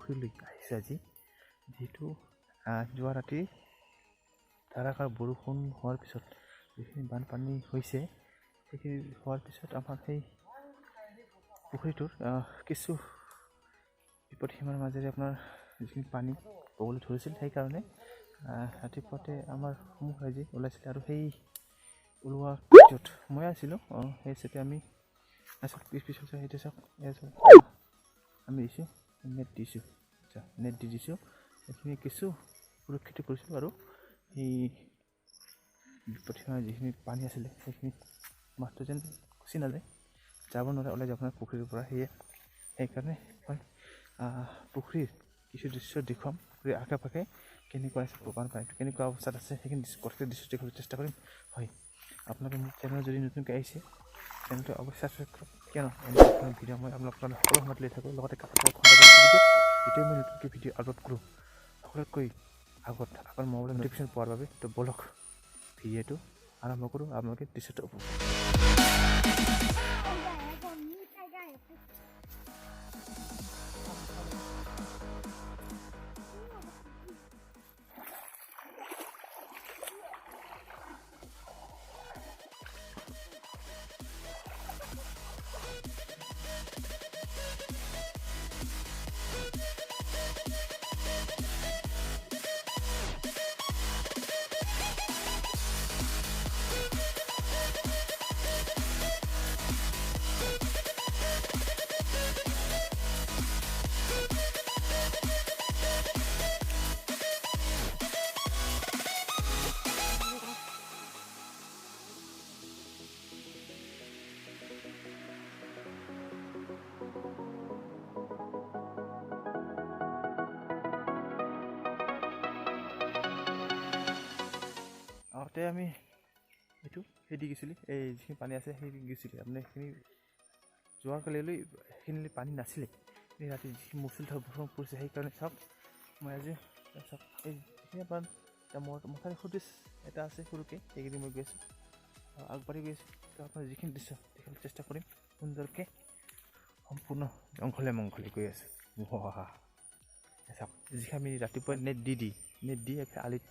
পুখুৰীলৈ আহিছোঁ আজি। যিহেতু যোৱা ৰাতি ধাৰাসাৰ বৰষুণ হোৱাৰ পিছত যিখিনি বানপানী হৈছে, সেইখিনি হোৱাৰ পিছত আমাৰ সেই পুখুৰীটোৰ কিছু বিপদসীমাৰ মাজেৰে আপোনাৰ যিখিনি পানী বগলৈ ধৰিছিল, সেইকাৰণে ৰাতিপুৱাতে আমাৰ সমূহ ৰাইজে ওলাইছিলে। আৰু সেই ওলোৱা য'ত মই আছিলোঁ, সেই হিচাপে আমি পিছ পিছত সেইটো চাওক, এয়া চাওক, আমি দিছোঁ, নেট দিছোঁ, আচ্ছা নেট দি দিছোঁ। সেইখিনি কিছু সুৰক্ষিত কৰিছিলোঁ আৰু সেই বিপদসীমাৰ যিখিনি পানী আছিলে সেইখিনি মাছটো যেন গুচি নাযায়, যাব নোৱাৰে, ওলাই যাব নোৱাৰে পুখুৰীৰ পৰা। সেয়ে সেইকাৰণে মই পুখুৰীৰ কিছু দৃশ্য দেখুৱাম, পুখুৰীৰ আশে পাশে কেনেকুৱা আছে, বানপানীটো কেনেকুৱা অৱস্থাত আছে, সেইখিনি গোটেই দৃশ্য দেখুৱাবলৈ চেষ্টা কৰিম। হয়, আপোনালোকে মোৰ চেনেলত যদি নতুনকৈ আহিছে, চেনেলটো অৱশ্যে ছাবস্ক্ৰাইব কৰক, কিয়নো এনেকুৱা ধৰণৰ ভিডিঅ' মই আপোনালোকৰ সকলো সময়ত লৈ থাকোঁ। লগতে কাষত ঘণ্টা দিয়ক, যেতিয়াই মই নতুনকৈ ভিডিঅ' আপলোড কৰোঁ সকলোতকৈ আগত আপোনাৰ মোবাইলত নটিফিকেশ্যন পোৱাৰ বাবে। তো ব'লক, ভিডিঅ'টো আৰম্ভ কৰোঁ, আপোনালোকে দৃশ্যটো উপভোগ। আগতে আমি এইটো সেই দি গৈছিলোঁ, এই যিখিনি পানী আছে সেই দি গৈছিলে। আপোনাৰ সেইখিনি যোৱাকালিলৈ সেইখিনিলৈ পানী নাছিলে, এই ৰাতি যিখিনি মুচলধাৰ বৰষুণ পৰিছে, সেইকাৰণে চাওক, মই আজি চাওক এই যিখিনি আপোনাৰ মোৰ মথাউৰি সদৃশ এটা আছে সৰুকৈ, সেইখিনি মই গৈ আছোঁ, আগবাঢ়ি গৈ আছোঁ। তো আপোনাৰ যিখিনি দৃশ্য দেখিবলৈ চেষ্টা কৰিম সুন্দৰকৈ, সম্পূৰ্ণ জংঘলে মংঘলে গৈ আছোঁ। চাওক, যিখিনি আমি ৰাতিপুৱা নেট দি আলিত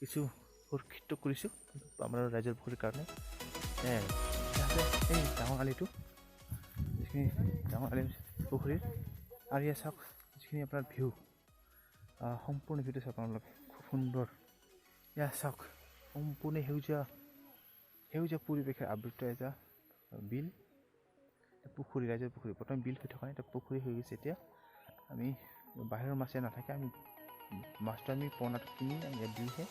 কিছু সুৰক্ষিত কৰিছোঁ আমাৰ ৰাইজৰ পুখুৰীৰ কাৰণে। এই ডাঙৰ আলিটো, যিখিনি ডাঙৰ আলি পুখুৰীৰ। আৰু ইয়াত চাওক যিখিনি আপোনাৰ ভিউ, সম্পূৰ্ণ ভিউটো চাওক আপোনালোকে, খুব সুন্দৰ। ইয়াত চাওক সম্পূৰ্ণ সেউজীয়া সেউজীয়া পৰিৱেশে আবৃত এটা বিল, পুখুৰী, ৰাইজৰ পুখুৰী। প্ৰথমে বিল হৈ থকা নাই, এতিয়া পুখুৰী হৈ গৈছে। এতিয়া আমি বাহিৰৰ মাছে নাথাকে, আমি মাছটো আমি পোনাটো কিনি আমি ইয়াত দিওঁহে।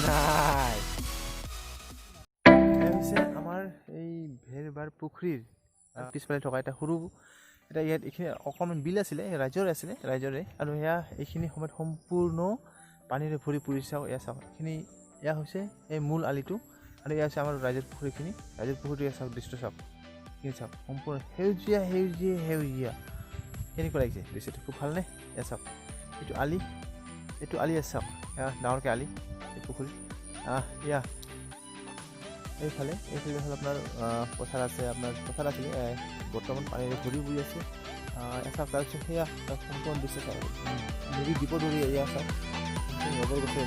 নাই, হৈছে আমাৰ এই ভেৰবাৰ পুখুৰীৰ পিছফালে থকা এটা সৰু এটা ইয়াত এইখিনি অকণমান বিল আছিলে, ৰাইজৰে আছিলে, ৰাইজৰে। আৰু সেয়া এইখিনি সময়ত সম্পূৰ্ণ পানীৰে ভৰি পৰিছে। চাওক, এয়া চাওক, এইখিনি এয়া হৈছে এই মূল আলিটো, আৰু এয়া হৈছে আমাৰ ৰাইজৰ পুখুৰীখিনি। ৰাইজৰ পুখুৰীটো এয়া চাওক, দৃশ্য চাওক, এইখিনি চাওক, সম্পূৰ্ণ সেউজীয়া সেউজীয়া সেউজীয়া। কেনেকুৱা লাগিছে দৃশ্যটো, খুব ভালনে? এয়া চাওক, এইটো আলি, এইটো আলি আছে, চাওক, এয়া ডাঙৰকৈ আলি এই পুখুৰী। এয়া এইফালে এইফালে হ'ল আপোনাৰ পথাৰ আছে, আপোনাৰ পথাৰ আছিলে, বৰ্তমান পানীৰে ভৰি পৰি আছে। চাওক, তাৰপিছত সেয়া সম্পূৰ্ণ দৃশ্য চাওক, নদী দ্বীপৰ দৰে। এয়া চাওক, ৰবৰ গছৰ